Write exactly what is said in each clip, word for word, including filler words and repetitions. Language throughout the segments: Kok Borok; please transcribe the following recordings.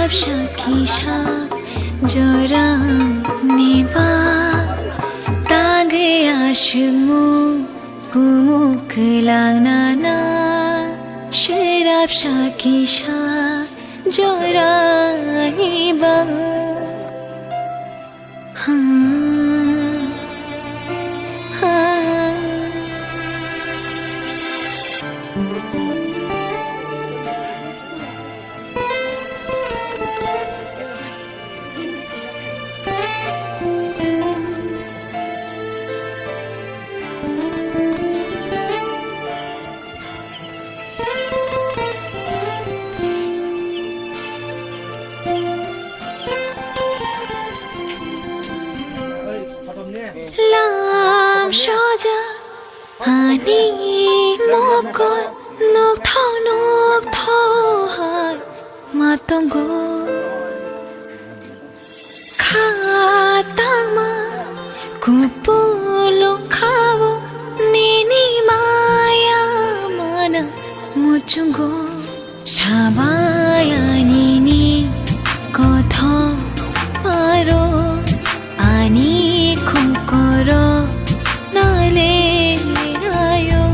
Kisa jora niba tangwi aswkmung kumuk kwlangna na swrapsa kisa jora niba. Lam soja ani mokol nokthok nokthok hai ma tongo. Kha tangma kupulung khao nini maya mana muchungo. Sabai ani ni kothoma rok, ani khungkorok nale nayo.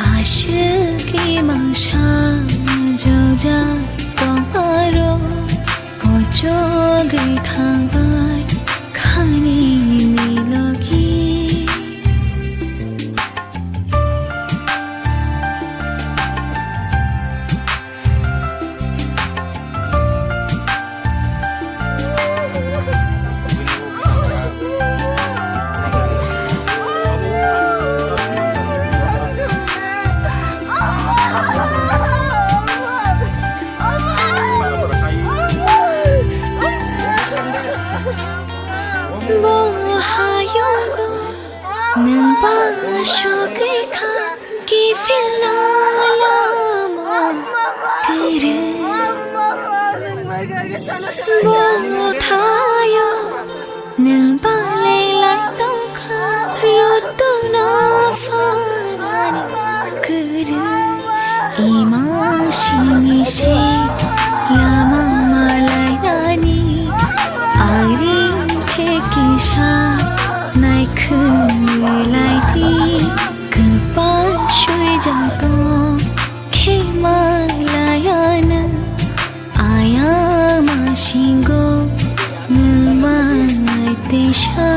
Aswk imang sa jojak tongma rok. Kochogwi thangbai khani ni logi. Bo hayungo nwng ba sogwi kha kiphilna lama kwrwi. Bo thayo nwng balai lai tongkha rutuna phanani kwrwi. Imang simi se lamang malai nani, ari khe kisa nai khwlai di, kwpan swijak tong khe malai ano, ayang masingo nwng mai teisa.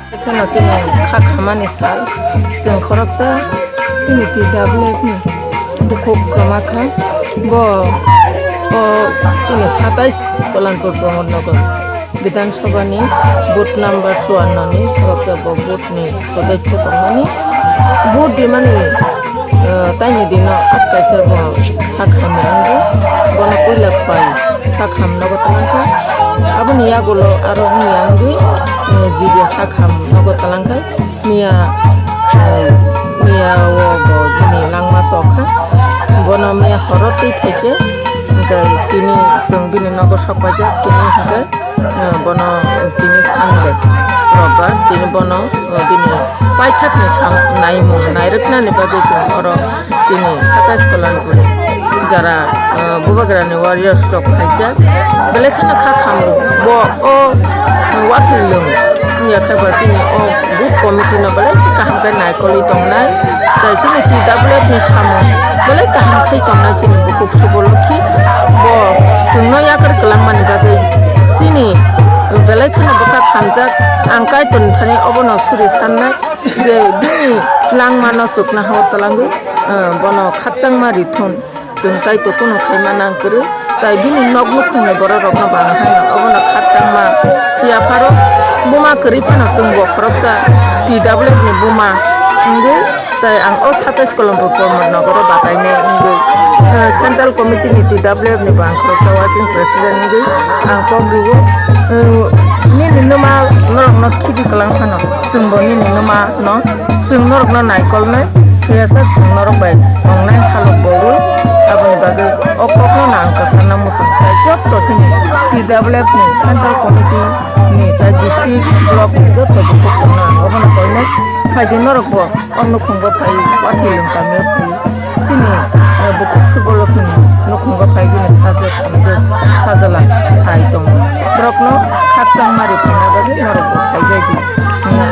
Ekheno chini kha khamani sal, chwng khoroksa chini T W F ni bukhuk kwma kha. Bo o chini satais Kalanpur Pramod Nagar Bidhan Sabha ni booth number chuanno ni khoroksa, bo booth ni sodosyo tongmani. Booth rimani, eh, taini dino atkaisa bo sak hamya wngwi, bono puila pai sak ham nogo talangkha. Aboni yagulo aro wngya wngwi, eh, jibya sak ham nogo talangkha. Miya, eh, miya o bo bini langma chokha. Bono miya horo twi phaikhe, hwnkhe tini chwng bini nogo sokpaijak, tini hwnkhe, eh, bono tini Sunday, Robbar, tini bono, eh, bini paithakni sam-, naimung, nairwknani bagwi chwng oro tini satais Kalanpur ni jara, eh, Bubagrani warriors rok phaijak, belai kheno kha khamrok. Bo o watwi lwng wngya khe ba chini o booth committee no belai khe kaham khe naikolwi tongnai. Tai chini T W F ni samung belai kaham khai tongnai chini bukhuk Suboloki. Bo chwngno yakar kwlangmani bagwi chini belai kheno bwkha khamjak. Ang Kaitorni thani obono suri sannai je bini langmano chukna hao twlangwi, eh, bono khakchangma rithun. Chwng Kaitor kuno khaima nang kwrwi, tai bini nok nukhungni bororokno bana haino obono khakchangma phiya pharo buma kwrwi phano chwng bo khoroksa T W F ni buma wngwi, tai ang o satais Kalanpur Pramod Nagar o batainai wngwi, eh, Central Committee ni T W F ni bo ang khoroksa Working President wngwi ang kok rwo, eh, nini nwma norokno khibi kwlang phano chwngbo nini nwma no chwng norokno naikolnai. Khe sak chwng norok bai tongnai halok bo wi, aboni bagwi o kokno nang kwchangna muchung khlai jotto chini T W F ni Central Committee ni tei District Block ni jotto bukhuk chwngno ang obono koinai. Phaidi norok bo o nukhungo phai, Wathilung kamio phai, chini, eh, bukhuk Subolokhi ni nukhungo phai bini sajwk hamjwk sajala sai tongo. Borokno khakchangma ri phaina bagwi norok bo khaijai di hwnwi